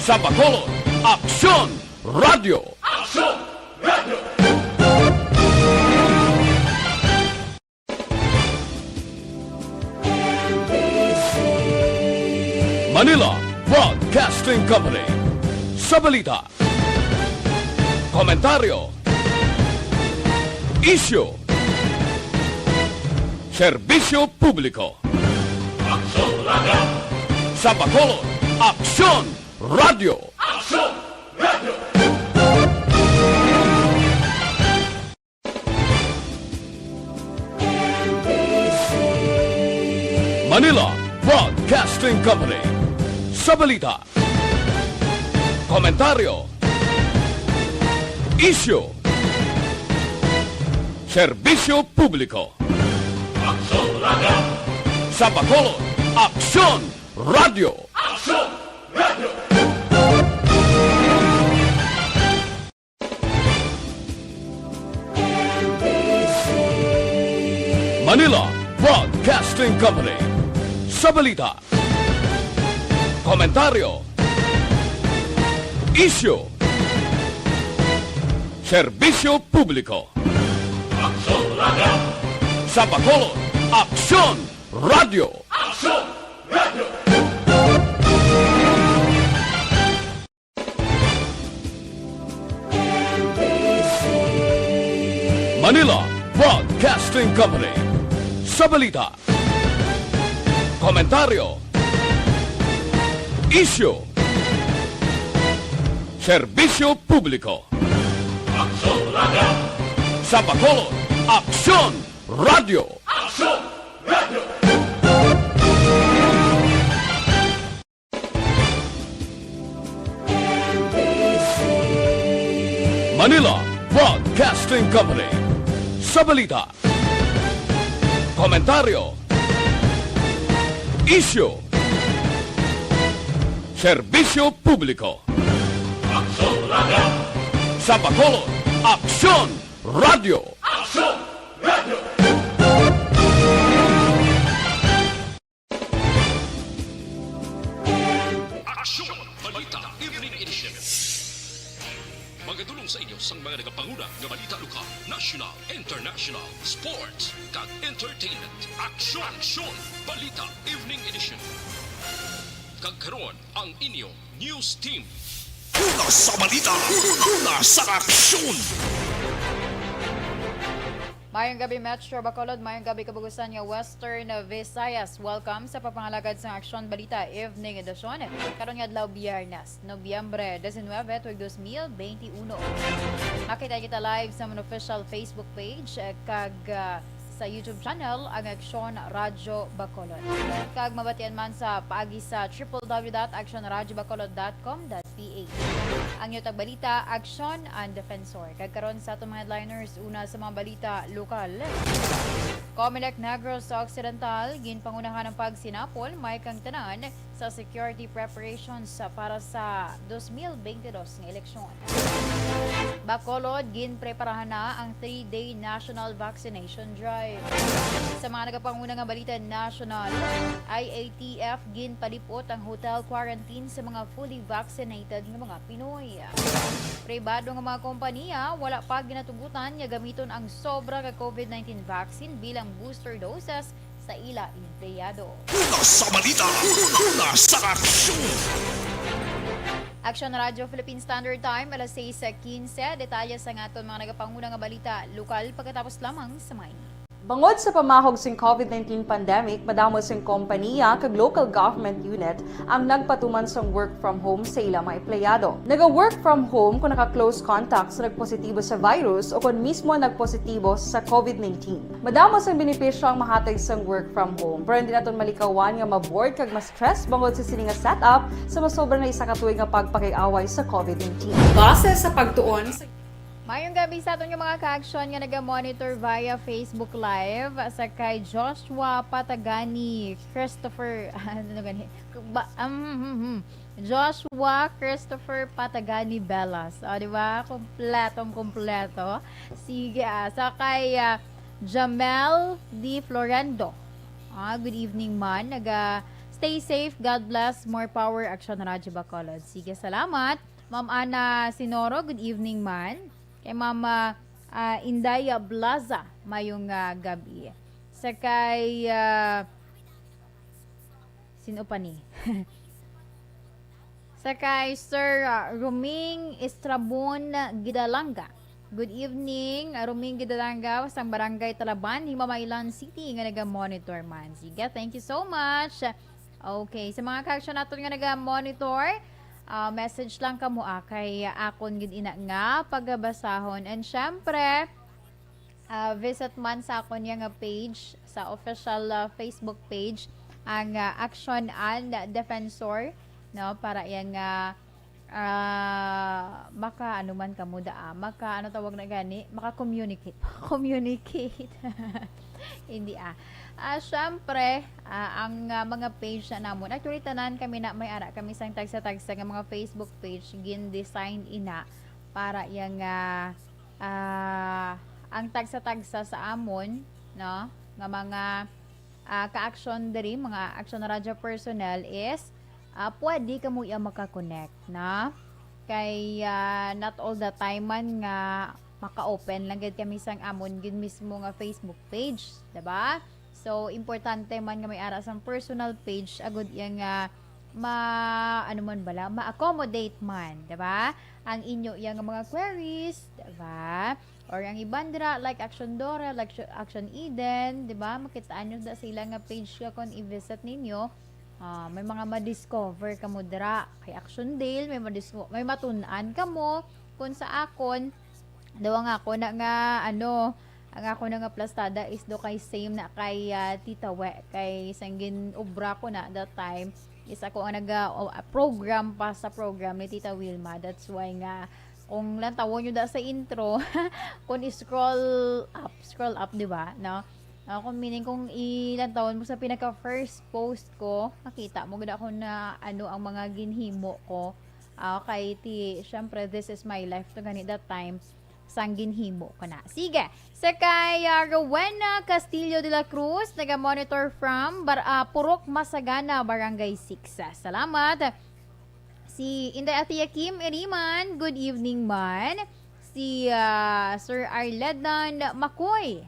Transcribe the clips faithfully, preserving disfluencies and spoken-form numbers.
Sa Bacolod, Aksyon Radio. Manila Broadcasting Company. Sa balita, komentaryo, isyu, serbisyo publiko. Sa Bacolod, Aksyon Radio. Manila Broadcasting Company. Sa balita, komentaryo, isyu, serbisyo publiko. Sa Bacolod, Aksyon Radio. Manila Broadcasting Company. Sa balita, komentaryo, isyu, serbisyo publiko. Sa Bacolod, Aksyon Radio. Manila Broadcasting Company. Sa balita, komentaryo, isyu, serbisyo publiko. Sa Bacolod, Aksyon Radio. Manila Broadcasting Company. Sa balita, komentaryo, isyu, serbisyo publiko. Sa Bacolod, Aksyon Radio. Aksyon! Balita Evening Edition. Magadulong sa inyo sang mga nagapanguna nga balita lokal, national, international, sports, kag entertainment. Aksyon! Aksyon! Balita Evening Edition. Kag karon, ang inyong news team. Una sa balita, una sa aksyon. Mayong gabi, Metro Bacolod. Mayong gabi, kabug-osan nga Western Visayas. Welcome sa pagpangalagad sang Aksyon Balita Evening Edition. Karon nga adlaw, Biyernes, Nobyembre diecinuebe, tuig dos mil benti uno. Makita kita live sa amon official Facebook page, eh, kag, ah, sa YouTube channel, ang Aksyon Radyo Bacolod. Kag mabatian man sa paagi sa triple W dot action radyo bacolod dot com dot P H. Ang inyo tagbalita, Aksyon, ang Defensor. Kag karon sa atong mga headliners, una sa mga balita lokal. Comelec Negros Occidental, ginpangunahan ang pagsinapol, may kang tanan sa security preparations para sa dos mil benti dos nga eleksyon. Bacolod, ginpreparahan na ang three-day national vaccination drive. Sa mga nagapanguna nga balita national, I A T F ginpalip-ot ang hotel quarantine sa mga fully vaccinated nga mga Pinoy. Pribado nga mga kompanya wala pa ginatugutan nga gamiton ang sobra nga COVID nineteen vaccine bilang booster doses sa ila empleyado. Una sa balita, una sa aksyon. Aksyon Radyo Philippine Standard Time, alas sais quince. Detalye sa aton mga nagapanguna nga balita lokal pagkatapos lamang sa may. Bangod sa pamahog sing COVID nineteen pandemic, madamo sing kompanya kag local government unit ang nagpatuman sang work from home sa ila mga empleyado. Naga-work from home kon naka-close contact sa nagpositibo sa virus o kon mismo nagpositibo sa COVID nineteen. Madamo sang benepisyo ang mahatag sang work from home, pero hindi naton malikawan nga ma-bored kag ma-stress bangod sa sini nga setup sa masobra na isa ka tuig nga pagpakig-away sa COVID nineteen. Base sa pagtuon sa Mayong gabi sa aton nga mga ka-aksyon nga naga-monitor via Facebook Live, sa kay Joshua Patagani Christopher, ano gani? Ba, um, hmm, hmm, hmm. Joshua Christopher Patagani Bellas. O, di ba? Kompletong kompleto. Sige, ah, sa kay, ah, Jamel D Florendo. Ah, good evening man. Naga Stay safe, God bless, more power, Action Radyo Bacolod. Sige, salamat. Ma'am Ana Sinoro, good evening man. Kay Mama ah, Indaya Blaza, mayong ah, gabi. Sa kay, ah, sino pa ni? Sa kay Sir ah, Roming Estrabon Gidalanga. Good evening, ah, Roming Gidalanga, sang Barangay Talaban, Himamaylan City, nga naga-monitor man. Sige, thank you so much. Okay, sa mga ka-action naton nga naga-monitor, ah, message lang kamo, ah, kay akon gid ina nga pagabasahon. And syempre, ah, visit man sa akon nga page, sa official, ah, Facebook page, ang, ah, Action and Defensor, no, para yang, ah, ah, maka, ano man kamo da, ah, maka, ano tawag na gani? Maka-communicate. Communicate. Hindi, ah. Ah, syempre, ah, ang, ah, mga page na namon. Actually, tanan kami na may ara kami sang tagsa-tagsa nga mga Facebook page gin-design ina para yang, ah, ah, ang tagsa-tagsa sa amon, no, nga mga, ah, ka-action diri, mga Action Radyo personnel is, ah, pwede kamo iya maka-connect na. Kay, ah, not all the time man nga maka-open lang gid kami sang amon gid mismo nga Facebook page, diba? So, importante man nga may ara sang personal page, agud iya nga ma-, ano man bala, ma-accommodate man, diba? Ang inyo iya nga mga queries, diba? Or ang iban dira, like Action Dora, like Action, Action Eden, diba? Makitaan nyo da sila nga page ka kung i-visit ninyo. Ah, may mga ma-discover kamo dira. Kay Action Dale, may madisco-, may matun-an kamo. Kung sa akon, daw ang ako na nga, ano, ang ako na nga plastada is do kay same na kay, ah, Tita We. Kay sang gin-obra ko na that time is ako ang naga-, o, ah, program pa sa program ni Tita Wilma. That's why nga, kung lantawon nyo da sa intro, kung i-scroll up, scroll up, di ba? No? Ah, kung meaning, kung ilantawon mo sa pinaka first post ko, makita mo gid ako na ano ang mga ginhimo ko. Ah, kay ti, syempre, this is my life to gani that time sang ginhimo ko na. Sige, sa kay, ah, Rowena Castillo de la Cruz, naga-monitor from Bar-, ah, Purok Masagana, Barangay six. Salamat. Si Inday Athea Kim Iriman, good evening man. Si, ah, Sir Arledan Makoy.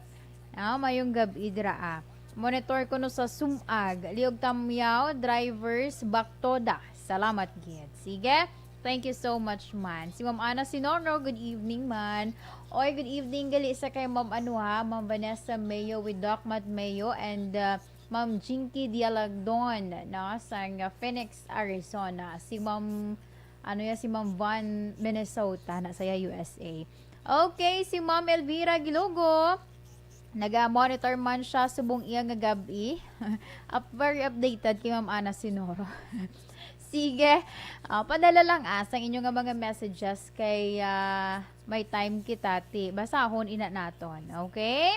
Ah, mayong gab-i dira, ah. Monitor kuno sa Sumag. Liog Tamyaw, drivers, Baktoda. Salamat gid. Sige. Thank you so much man. Si Ma'am Ana Sinoro, good evening man. Oy, good evening gali sa kay Ma'am ano ha, Ma'am Vanessa Mayo with Doc Matt Mayo and, uh, Ma'am Jinky Dialagdon, no, sang Phoenix, Arizona. Si Ma'am, ano ya, si Ma'am Van Minnesota na saya U S A. Okay, si Ma'am Elvira Gilogo. Naga-monitor man siya subong iya nga gab-i. Up-, very updated kay Ma'am Ana Sinoro. Sige, ah, padala lang, ah, sang inyo nga mga messages kay, ah, may time kita ti basahon ina naton, okay?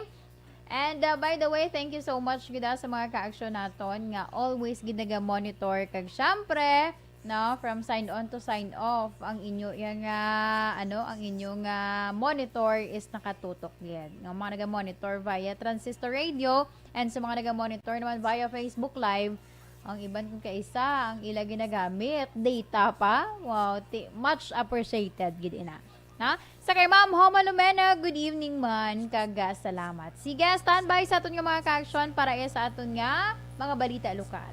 And, ah, by the way, thank you so much gid, ah, sa mga ka-action naton nga always gid naga-monitor kag syempre, no, from sign on to sign off, ang inyo yang, ah, ano, ang inyo nga monitor is nakatutok gid. Nga mga naga-monitor via transistor radio and sa mga naga-monitor naman via Facebook Live, ang iban kung kaisa ang ila ginagamit, data pa. Wow, ti-, much appreciated gid ina. Na? Sa kay Ma'am Homa Lumena, good evening man, kag, ah, salamat. Sige, standby sa aton nga mga ka-action para iya sa aton nga mga balita lokal.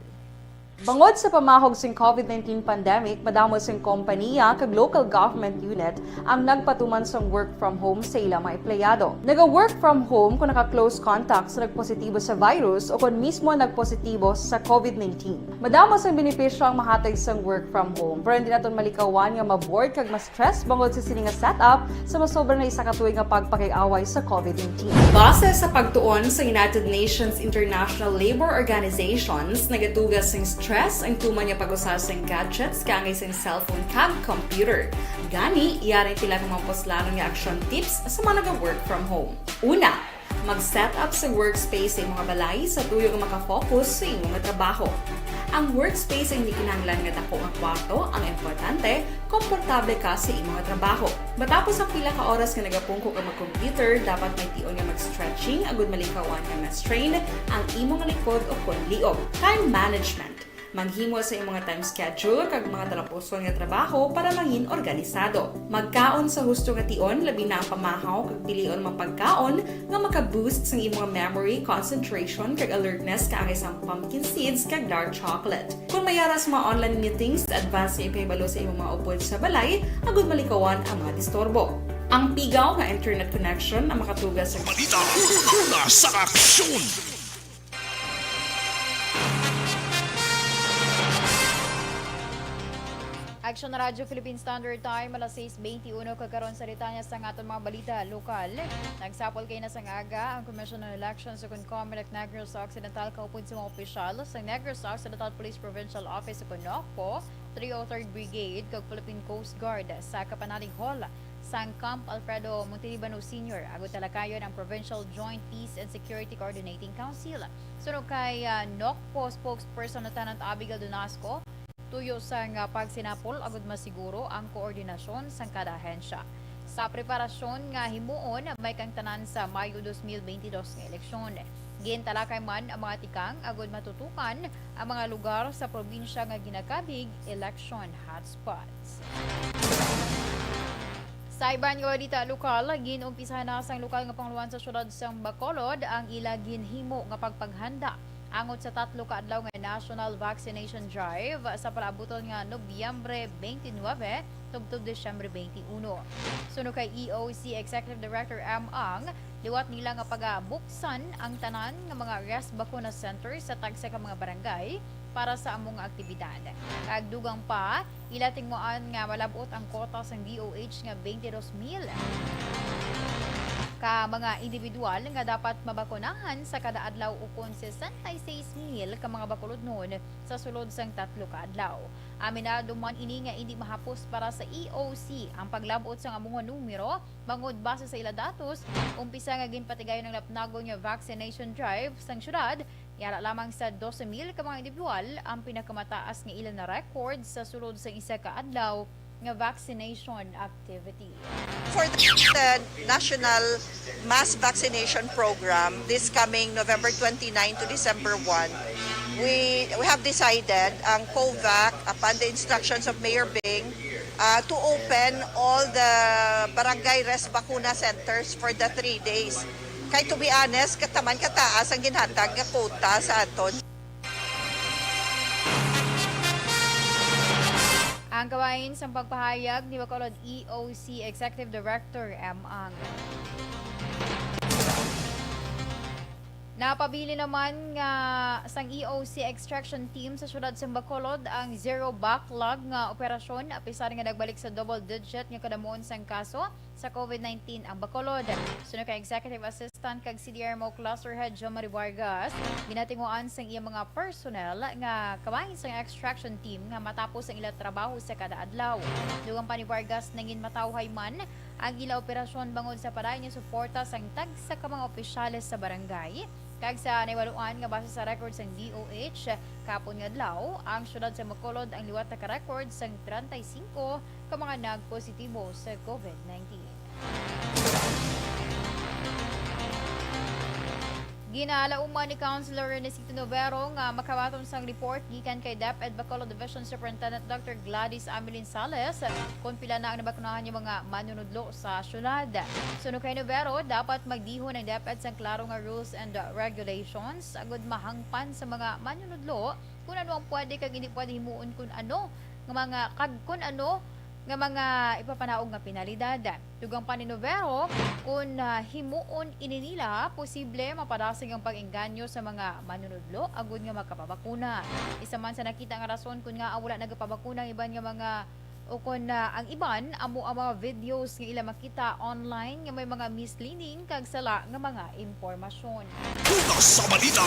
Bangod sa pamahog sing COVID nineteen pandemic, madamo sing kompanya kag local government unit ang nagpatuman sang work from home sa ila mga empleyado. Naga-work from home kung naka-close contact sa nagpositibo sa virus o kon mismo nagpositibo sa COVID nineteen. Madamo sang benepisyo ang mahatag sang work from home, pero hindi naton malikawan nga ma-bored kag ma-stress bangod sa sini nga setup sa masobra na isa ka tuig nga pagpakig-away sa COVID nineteen. Base sa pagtuon sa United Nations International Labour Organizations, nagatugas sing stress ang tuman nga pag-usa sing gadgets kaangay sing cellphone kag computer. Gani, yari ang pila ka mga puslanon nga action tips sa mga naga-work from home. Una, mag-set up sa workspace sa imong balay sa tuyo nga maka-focus sa imong trabaho. Ang workspace ay hindi kinahanglan nga dako nga kwarto, ang importante, komportable ka sa imong trabaho. Matapos ang pila ka oras nga nagapungko ka mag-computer, dapat may tion nga mag-stretching agud malikawan nga ma-strain ang imong likod o kon liog. Time management. Maghimo sa imong mga time schedule kag mga talapuson nga trabaho para mangin organisado. Magkaon sa husto nga tion, labi na ang pamahaw kag pilion mga pagkaon nga maka-boost sang imong memory, concentration, kag alertness kaangay sang pumpkin seeds kag dark chocolate. Kung may ara sa mga online meetings, advance nga ipahibalo sa imong mga upod sa balay agud malikawan ang mga disturbo. Ang pigaw nga internet connection ang makatuga sa Balita, una sa aksyon. Aksyon na Radyo Philippine Standard Time, alas sais twenty-one, kag karon sa detalye sang aton mga balita lokal. Nagsapol kay na sang aga ang Commission on Elections o kon COMELEC Negros Occidental kaupod sa mga opisyal sa Negros Occidental Police Provincial Office o kon NOCPO, three oh third Brigade kag Philippine Coast Guard sa Capanalig Hall sang Camp Alfredo Montelibano Senior, agud talakayon ang Provincial Joint Peace and Security Coordinating Council. Suno kay, ah, NOCPO spokesperson Lieutenant Abigail Donasco, tuyo sang, ah, pagsinapol agud masiguro ang koordinasyon sang kada ahensya. Sa preparasyon nga himuon, may kang tanan sa Mayo dos mil benti dos nga eleksyon. Gintalakay man ang mga tikang agud matutukan ang mga lugar sa probinsya nga ginakabig election hotspots. Sa iban nga balita lokal, gin-umpisahan na sang lokal nga pangulohan sa siyudad sang Bacolod ang ila ginhimo nga pagpanghanda angot sa tatlo ka adlaw nga national vaccination drive sa palaabuton nga Nobyembre twenty-nine tubtob Disyembre twenty-one. Suno kay E O C Executive Director M. Ang, liwat nila nga pagabuksan ang tanan nga mga rest bakuna center sa tagsa ka mga barangay para sa amo nga aktibidad. Kag dugang pa, ila tingwaan nga malab-ot ang kota sang D O H nga twenty-dos mil ka mga individual nga dapat mabakunahan sa kada adlaw ukon sesenta y seis mil ka mga Bacolodnon sa sulod sang tatlo ka adlaw. Aminado man ini nga indi mahapos para sa E O C ang paglab-ot sang amo nga numero, bangod base sa ila datos, umpisa nga ginpatigayon ang lapnagon nga vaccination drive sang syudad, yara lamang sa doce mil ka mga individual ang pinakamataas nga ila na-record sa sulod sang isa ka adlaw nga vaccination activity. For the national mass vaccination program this coming November twenty-nine to December one, we, we have decided ang COVAC, upon the instructions of Mayor Bing, uh, to open all the barangay rest bakuna centers for the three days. Kay, to be honest, kataman kataas ang ginhatag nga quota sa aton. Ang kabahin sang pagpahayag ni Bacolod E O C Executive Director M. Ang. Napabilin naman nga sang E O C extraction team sa siyudad sang Bacolod ang zero backlog nga operasyon, apisar nga nagbalik sa double digit nga kadamuon sang kaso sa COVID nineteen ang Bacolod. Suno kay Executive Assistant kag C D R M O Cluster Head Jomari Vargas, ginatinguan sang iya mga personnel nga kabahin sang extraction team nga matapos ang ila trabaho sa kada adlaw. Dugang pa ni Vargas, nangin matawhay man ang ila operasyon bangod sa padayon nga suporta sang tagsa ka mga opisyales sa barangay, kag sa nahibaluan nga base sa record sang D O H, kapon nga adlaw, ang siyudad sa Bacolod ang liwat naka-record sang treinta y cinco ka mga nagpositibo sa COVID nineteen. Ginalauman ni Councilor Ernesito Novero nga makabaton sang report gikan kay DepEd Bacolod Division Superintendent Doctor Gladys Amelin Sales kon pila na ang nabakunahan nga mga manunudlo sa syudad. Suno kay Novero, dapat magdihon ang DepEd sang klaro nga rules and regulations agud mahangpan sa mga manunudlo kon ano ang pwede kag hindi pwede himuon, kon ano nga mga, kag kon ano nga mga ipapanaog nga penalidad. Dugang pa ni Novero, kon, ah, himuon ini nila, posible mapadasig ang pag-engganyo sa mga manunudlo agud nga makapabakuna. Isa man sa nakita nga rason kon ngaa wala nagapabakuna ang iban nga mga, o kon, ah, ang iban amo ang mga videos nga ila makita online nga may mga misleading kag sala nga mga impormasyon. Una sa balita,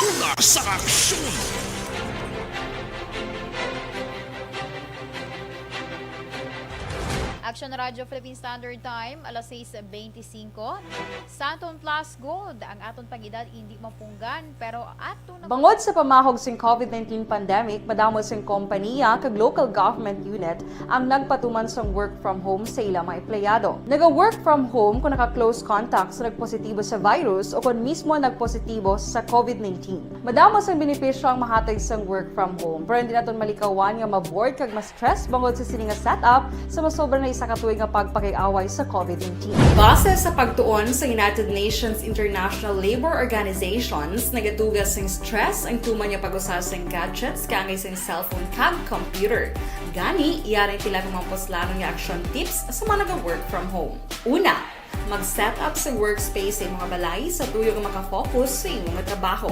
una sa aksyon. Action Radio Philippine Standard Time, alas sais beintisinko. Santon Plus Gold, ang aton pag-edad indi mapunggan, pero ato na. Bangod sa pamahog sing covid nineteen pandemic, madamo sing kompaniya kag local government unit ang nagpatuman sang work from home sa ila mga empleyado. Naga-work from home kung naka-close contact sa nagpositibo sa virus o kon mismo nagpositibo sa covid nineteen. Madamo sang benepisyo ang mahatag sang work from home, pero hindi naton malikawan nga ma-bored kag ma-stress bangod sa sini nga setup sa masobra na isa ka tuig nga pagpakig-away sa covid nineteen. Base sa pagtuon sa United Nations International Labour Organizations, nagatuga sing stress ang tuman nga pag-usa sing gadgets kaangay sing cellphone kag computer. Gani, yari ang pila ka mga puslanon nga action tips sa mga naga-work from home. Una, mag-set up sa workspace sa imong balay sa tuyo nga makafocus sa imong trabaho.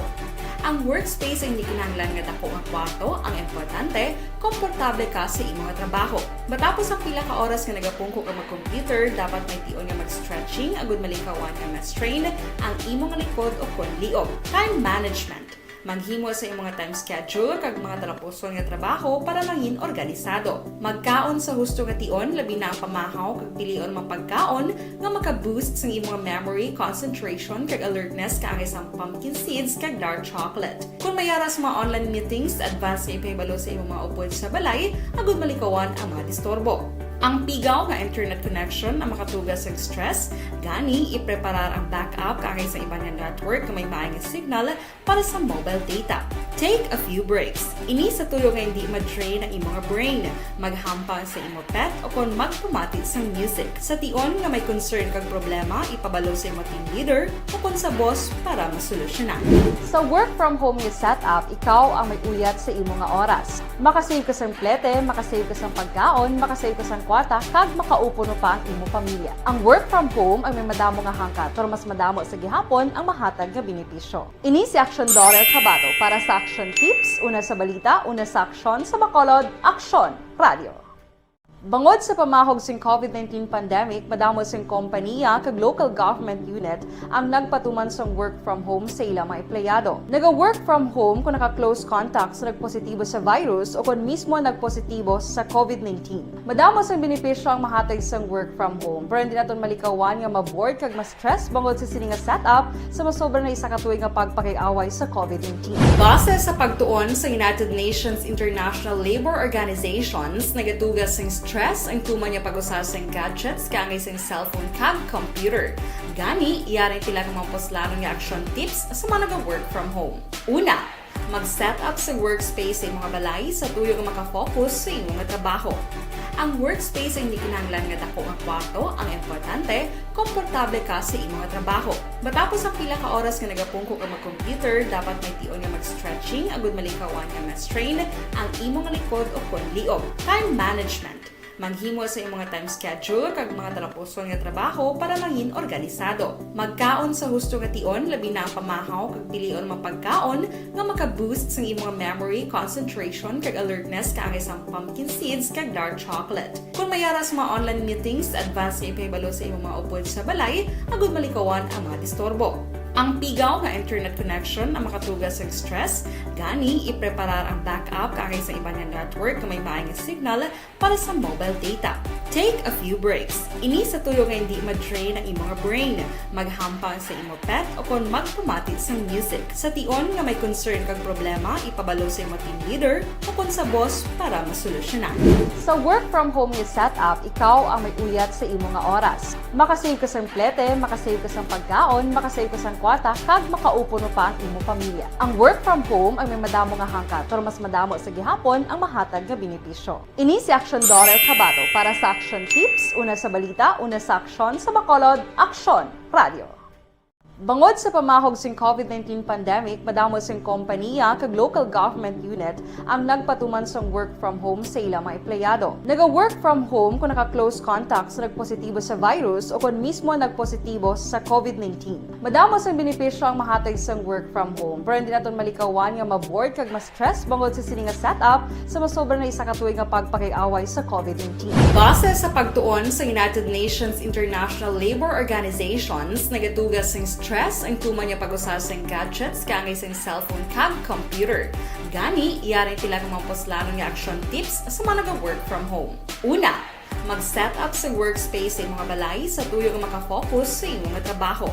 Ang workspace ay hindi kinahanglan nga dako nga kwarto, ang importante, komportable ka sa imong trabaho. Matapos ang pila ka oras nga nagapungko ka mag-computer, dapat may tion nga mag-stretching agud malikawan nga ma-strain ang imong likod o kon liog. Time management. Maghimo sa imong time schedule kag mga talapuson nga trabaho para mangin organisado. Magkaon sa husto nga tion, labi na ang pamahaw kag pilion mga pagkaon nga maka-boost sang imong memory, concentration, kag alertness kaangay sang pumpkin seeds kag dark chocolate. Kung may ara sa mga online meetings, advance nga ipahibalo sa imong mga upod sa balay agud malikawan ang mga disturbo. Ang pigaw nga internet connection ang makatuga sang stress, gani ipreparar ang backup kaangay sa iban nga network nga may maay nga signal para sa mobile data. Take a few breaks. Ini sa tuyo nga hindi ma-drain ang imong brain. Maghampang sa imo pet o kon magpamati sang music. Sa tion nga may concern kag problema, ipabalo sa imo team leader o kon sa boss para masolusyonan. Sa work from home nga setup, ikaw ang may uyat sa imo nga oras. Makasave ka sang plete, makasave ka sang pagkaon, makasave ka sang kwarta, kag makaupo no pa ang imo pamilya. Ang work from home ay may madamo nga hangkat, pero mas madamo sa gihapon ang mahatag nga benepisyo. Ini si Action Dorer Cabato para sa Action Tips, una sa balita, una sa aksyon, sa Bacolod, Aksyon Radio. Bangod sa pamahog sing covid nineteen pandemic, madamo sing kompaniya kag local government unit ang nagpatuman sang work from home sa ila mga empleyado. Naga-work from home kung naka-close contact sa nagpositibo sa virus o kon mismo nagpositibo sa covid nineteen. Madamo sang benepisyo ang mahatag sang work from home, pero hindi naton malikawan nga ma-bored kag ma-stress bangod sa sini nga setup sa masobra na isa ka tuig nga pagpakig-away sa covid nineteen. Base sa pagtuon sa United Nations International Labour Organizations, nagatuga sing stress ang tuman nga pag-usa sing gadgets kaangay sing cellphone kag computer. Gani, yari ang pila ka mga puslanon nga action tips sa mga naga-work from home. Una, mag-set up sa workspace sa imong balay sa tuyo nga makafocus sa imong trabaho. Ang workspace ay hindi kinahanglan nga dako nga kwarto, ang importante, komportable ka sa imong trabaho. Matapos ang pila ka oras nga nagapungko ka mag-computer, dapat may tion nga mag-stretching agud malikawan nga ma-strain ang imong likod o kon liog. Time management. Maghimo sa imong time schedule kag mga talapuson nga trabaho para mangin organisado. Magkaon sa husto nga tion, labi na ang pamahaw kag pilion mga pagkaon nga maka-boost sang imong memory, concentration, kag alertness kaangay sang pumpkin seeds kag dark chocolate. Kung may ara sa mga online meetings, advance nga ipahibalo sa imong mga upod sa balay agud malikawan ang mga disturbo. Ang pigaw nga internet connection ang makatuga sang stress, gani ipreparar ang backup kaangay sa iban nga network nga may maay nga signal para sa mobile data. Take a few breaks. Ini sa tuyo nga hindi ma-drain ang imong brain. Maghampang sa imo pet o kon magpamati sang music. Sa tion nga may concern kag problema, ipabalo sa imo team leader o kon sa boss para masolusyonan. Sa work from home nga setup, ikaw ang may uyat sa imo nga oras. Makasave ka sang plete, makasave ka sang pagkaon, makasave ka sang kwarta, kag makaupo no pa ang imo pamilya. Ang work from home ay may madamo nga hangkat, pero mas madamo sa gihapon ang mahatag nga benepisyo. Ini si Action Dorer Cabato para sa Action Tips, una sa balita, una sa aksyon, sa Bacolod, Aksyon Radio. Bangod sa pamahog sing covid nineteen pandemic, madamo sing kompaniya kag local government unit ang nagpatuman sang work from home sa ila mga empleyado. Naga-work from home kung naka-close contact sa nagpositibo sa virus o kon mismo nagpositibo sa covid nineteen. Madamo sang benepisyo ang mahatag sang work from home, pero hindi naton malikawan nga ma-bored kag ma-stress bangod sa sini nga setup sa masobra na isa ka tuig nga pagpakig-away sa covid nineteen. Base sa pagtuon sa United Nations International Labour Organizations, nagatuga sing stress ang tuman nga pag-usa sing gadgets kaangay sing cellphone kag computer. Gani, yari ang pila ka mga puslanon nga action tips sa mga naga-work from home. Una, Mag-set up sa workspace sa imong balay sa tuyo nga makafocus sa imong trabaho.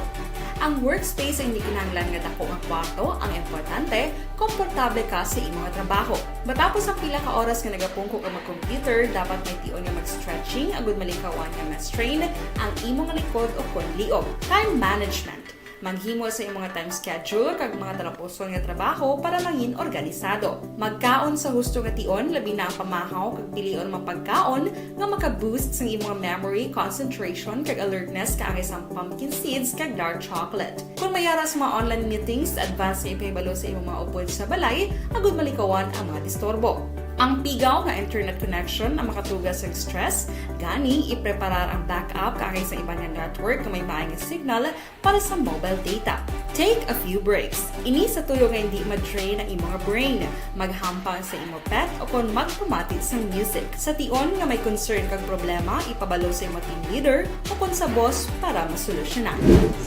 Ang workspace ay hindi kinahanglan nga dako nga kwarto, ang importante, komportable ka sa imong trabaho. Matapos ang pila ka oras nga nagapungko ka mag-computer, dapat may tion nga mag-stretching agud malikawan nga ma-strain ang imong likod o kon liog. Time management. Maghimo sa imong time schedule kag mga talapuson nga trabaho para mangin organisado. Magkaon sa husto nga tion, labi na ang pamahaw kag pilion mga pagkaon nga maka-boost sang imong memory, concentration, kag alertness kaangay sang pumpkin seeds kag dark chocolate. Kung may ara sa mga online meetings, advance nga ipahibalo sa imong mga upod sa balay agud malikawan ang mga disturbo. Ang pigaw nga internet connection ang makatuga sa stress, gani ipreparar ang backup kaangay sa iban nga network nga may maay nga signal para sa mobile data. Take a few breaks. Ini sa tuyo nga hindi ma-drain ang imong brain. Maghampang sa imong pet o kon magpamati sang music. Sa tion nga may concern kag problema, ipabalo sa imong team leader o kon sa boss para masolusyonan.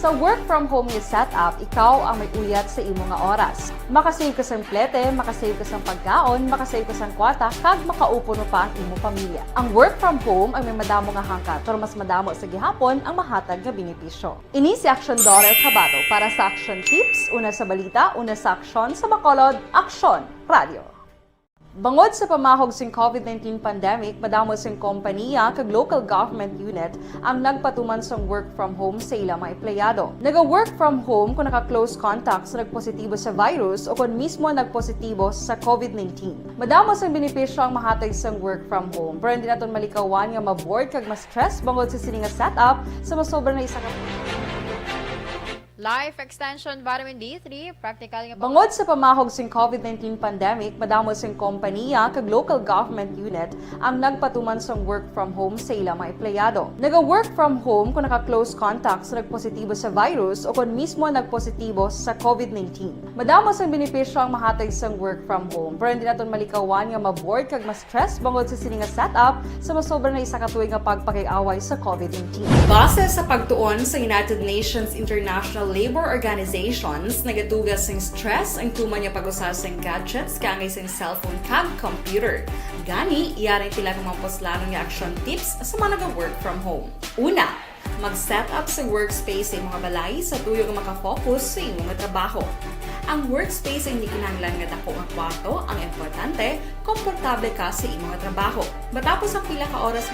Sa work from home nga setup, ikaw ang may uyat sa imo nga oras. Makasave ka sang plete, makasave ka sang pagkaon, makasave ka sang kwarta, kag makaupo pa ang imo pamilya. Ang work from home ang may madamo nga hangkat, pero mas madamo sa gihapon ang mahatag nga benepisyo. Ini si Aksyon Dorel Cabato para sa Aksyon Tips, una sa balita, una sa aksyon, sa Bacolod, Aksyon Radio. Bangod sa pamahog sing COVID nineteen pandemic, madamo sing kompanya kag local government unit ang nagpatuman sang work from home sa ila mga empleyado. Naga-work from home kung naka-close contact sa nagpositibo sa virus o kon mismo nagpositibo sa COVID nineteen. Madamo sang benepisyo ang mahatag sang work from home, pero hindi naton malikawan nga ma-bored kag ma-stress bangod sa sini nga setup sa masobra na isa ka Life Extension Vitamin D three, practical nga Bangod sa pamahog sing COVID nineteen pandemic, madamo sing kompanya kag local government unit ang nagpatuman sang work from home sa ila mga empleyado. Naga-work from home kung naka-close contact sa nagpositibo sa virus o kon mismo nagpositibo sa COVID nineteen. Madamo sang benepisyo ang mahatag sang work from home, pero hindi naton malikawan nga ma-bored kag ma-stress bangod sa sini nga setup sa masobra na isa ka tuig nga pagpakig-away sa COVID nineteen. Base sa pagtuon sa United Nations International Labor Organizations, nagatuga sing stress ang tuman nga pag-usa sing gadgets kaangay sing cellphone kag computer. Gani, yari ang pila ka mga puslanon nga action tips sa mga naga-work from home. Una, mag-set up sa workspace sa imong balay sa tuyo nga makafocus sa imong trabaho. Ang workspace ay hindi kinahanglan nga dako nga kwarto, ang importante, komportable ka sa imong trabaho. Matapos ang pila ka oras,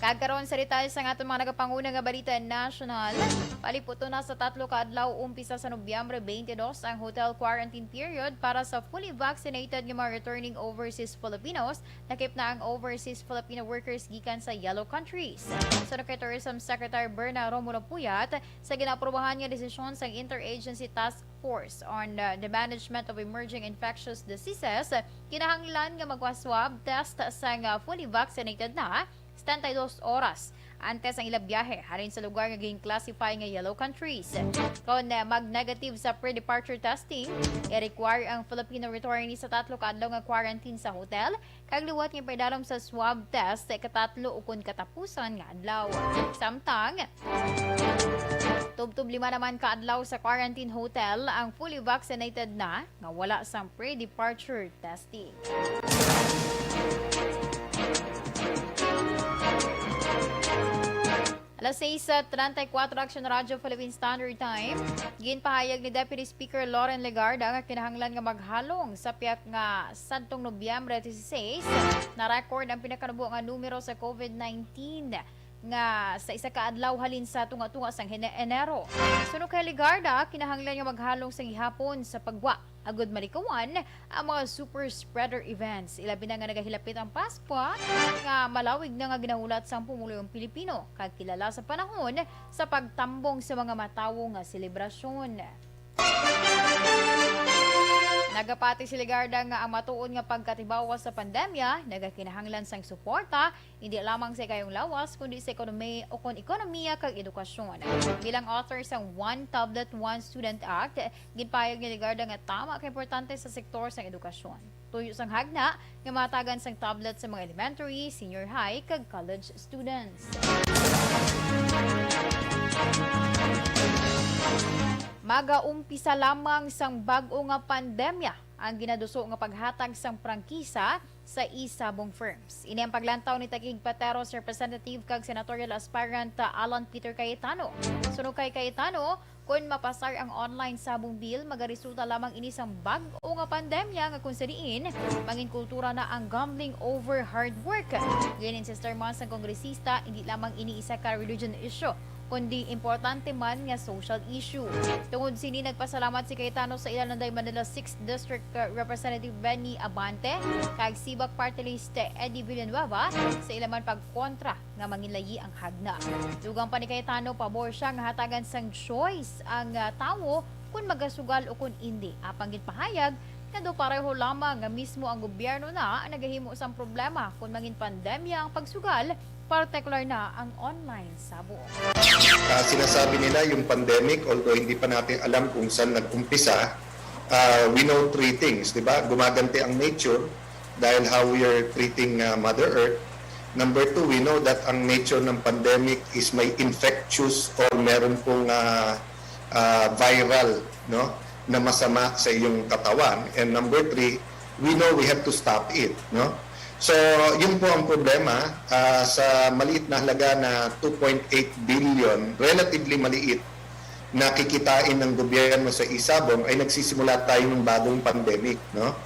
Kag karon sa detalye sang aton mga nagapanguna nga balita nasyonal, paliputon na sa tatlo ka adlaw umpisa sa Nobyembre twenty-two ang hotel quarantine period para sa fully vaccinated nga mga returning overseas Filipinos, lakip na ang overseas Filipino workers gikan sa yellow countries. Suno kay Tourism Secretary Berna Romulo Puyat, sa ginaaprubahan nga desisyon sang Interagency Task Force on, uh, the Management of Emerging Infectious Diseases, kinahanglan nga magwa-swab test sang, uh, fully vaccinated na setenta y dos oras antes ang ila biyahe halin sa lugar nga gin-classify nga yellow countries. Kon, uh, mag-negative sa pre-departure testing, i-require ang Filipino returnee sa tatlo ka adlaw nga quarantine sa hotel kag liwat nga ipadalom sa swab test sa ikatatlo ukon katapusan nga adlaw. Samtang, tubtob lima naman ka adlaw sa quarantine hotel ang fully vaccinated na nga wala sang pre-departure testing. Alas sais treinta y cuatro, Action Radio Philippine Standard Time. Ginpahayag ni Deputy Speaker Loren Legarda nga kinahanglan nga maghalong sa pihak nga sadtong Nobyembre dieciséis, na-record ang pinakanubo nga numero sa COVID nineteen nga sa isa ka adlaw halin sa tunga-tunga sang Hene-, Enero. Suno kay Legarda, kinahanglan nga maghalong sa gihapon sa pagwa agud malikawan ang mga super spreader events, ilabi na nga nagahilapit ang Paskwa, nga malawig na nga ginahulat sang pumuluyong Pilipino kag kilala sa panahon sa pagtambong sa mga matawo nga selebrasyon. Nagapati si Legarda nga ang matuod nga pagkatibawa sa pandemya nagakinahanglan sang suporta hindi lamang sa ikayong lawas, kundi sa ekonomi-, o kon ekonomiya kag edukasyon. Bilang author sang One Tablet, One Student Act, ginpahayag ni Legarda nga tama ka importante sa sektor sang edukasyon. Tuyo sang hagna nga mahatagan sang tablet sa mga elementary, senior high, kag college students. Magaumpisa lamang sang bag-o nga pandemya ang ginaduso nga paghatag sang prangkisa sa Isabong Firms. Ini ang paglantaw ni Taguig Pateros Representative kag senatorial aspirant, ah, Alan Peter Cayetano. Suno kay Cayetano, kon mapasar ang online sabong bill, magaresulta lamang ini sang bag-o nga pandemya nga kung sa diin mangin kultura na ang gambling over hard work. Giin-insistar man sang kongresista, hindi lamang ini isa ka religion issue, kundi importante man nga social issue. Tungod sini, nagpasalamat si Cayetano sa ila nanday Manila Sixth District, uh, Representative Benny Abante kag Sibak Party List Eddie Villanueva sa ila man pagkontra nga manginlayi ang hagna. Dugang pa ni Cayetano, pabor siya nga hatagan sang choice ang, uh, tawo kon magasugal o kon indi. Apang ginpahayag nga daw pareho lamang nga mismo ang gobyerno na ang nagahimo sang problema kon mangin pandemya ang pagsugal, partikular na ang online sabong. Ah, sinasabi nila yung pandemic, although hindi pa natin alam kung saan nag-umpisa, ah, we know three things, di ba? Gumaganti ang nature dahil how we are treating, ah, Mother Earth. Number two, we know that ang nature ng pandemic is may infectious or meron pong, ah, ah, viral, no, na masama sa iyong katawan. And number three, we know we have to stop it, no? So, yun po ang problema, ah, sa maliit na halaga na two point eight billion, relatively maliit na kikitain ng gobyerno sa Isabong, ay nagsisimula tayo ng bagong pandemic, no?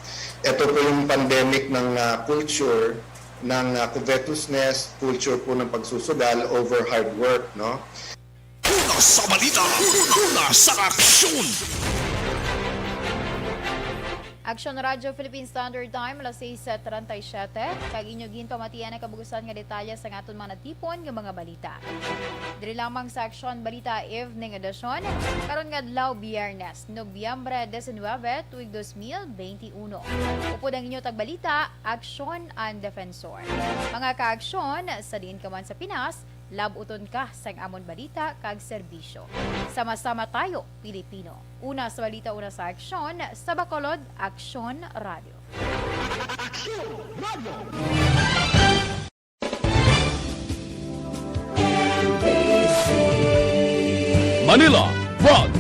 Ito po yung pandemic ng, ah, culture ng, ah, covetousness, culture po ng pagsusugal over hard work, no? Una sa balita, una sa aksyon. Aksyon Radyo Philippine Standard Time, alas sais treinta y siete. Kag inyo ginpamatian ang kabugusan nga detalye sa aton mga natipon nga mga balita. Diri lamang sa Aksyon Balita Evening Edition, karon nga adlaw, Biyernes, Nobyembre diecinuebe, tuig dos mil veintiuno. Upod ang inyo tagbalita, Aksyon and Defensor. Mga kaaksyon, sa diin ka man sa Pinas, lab-uton ka sang amon balita kag serbisyo. Sama-sama tayo, Pilipino. Una sa balita, una sa aksyon, sa Bacolod, Aksyon Radio. Manila, Brad